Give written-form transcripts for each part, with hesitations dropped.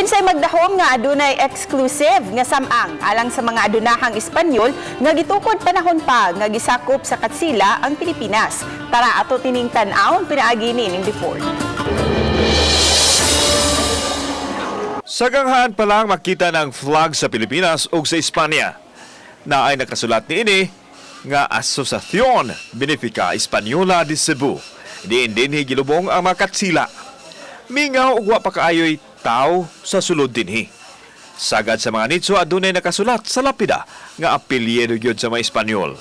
Kinsay magdahom nga adunay exclusive nga samang alang sa mga adunahang Espanyol nga gitukod panahon pa nga gisakop sa Katsila ang Pilipinas? Tara, ato tining tan-awon pinaagi ni ning report. Sa ganghaan pa lang makita ng flag sa Pilipinas ug sa Espanya. Na ay nakasulat niini nga Asociación Benefica Española de Cebu. Diin dinhi gilubong ang mga katsila. Mingaw ug wa pa kaayoy tao sa sulod dinhi. Sagad sa mga nitso, adunay nakasulat sa lapida nga apelyido gyud sa mga Espanyol.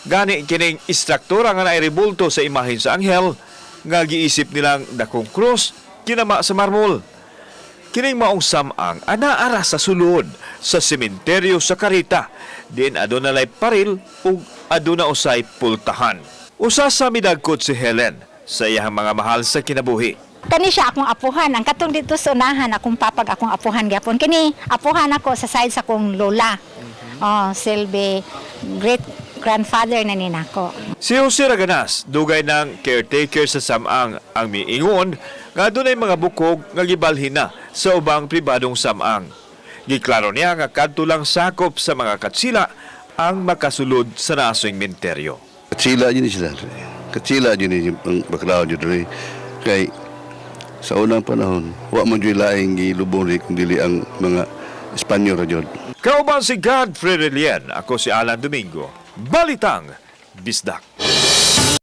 Gani kining istruktura nga naay rebulto sa imahen sa anghel nga giisip nilang dakong krus kinama sa marmol. Kining maong samang anaara sa sulod sa sementeryo sa Carita. Din aduna lay paril ug aduna usay pultahan. Usa sa midagkot si Helen sa iyang mga mahal sa kinabuhi. Kani siya akong apuhan. Ang katong dito sa unahan, akong papag akong apuhan gyapon. Kini apuhan ako sa side sa akong lola. Oh, silbi great grandfather na ni nako. Si Jose Raganas, dugay ng caretaker sa samang, ang miingon nga adunay mga bukog nga gibalhin na sa ubang pribadong samang. Giklaro niya nga kadto lang sakop sa mga katsila ang makasulod sa naasoy menteryo. Katsila yun sila. Katsila yun ang background yun rin. Kay sa unang panahon, wa man jud laing gilubong rin kung dili ang mga Espanyol ra jud. Kauban si Godfrey Relien, ako si Alan Domingo. Balitang Bisdak.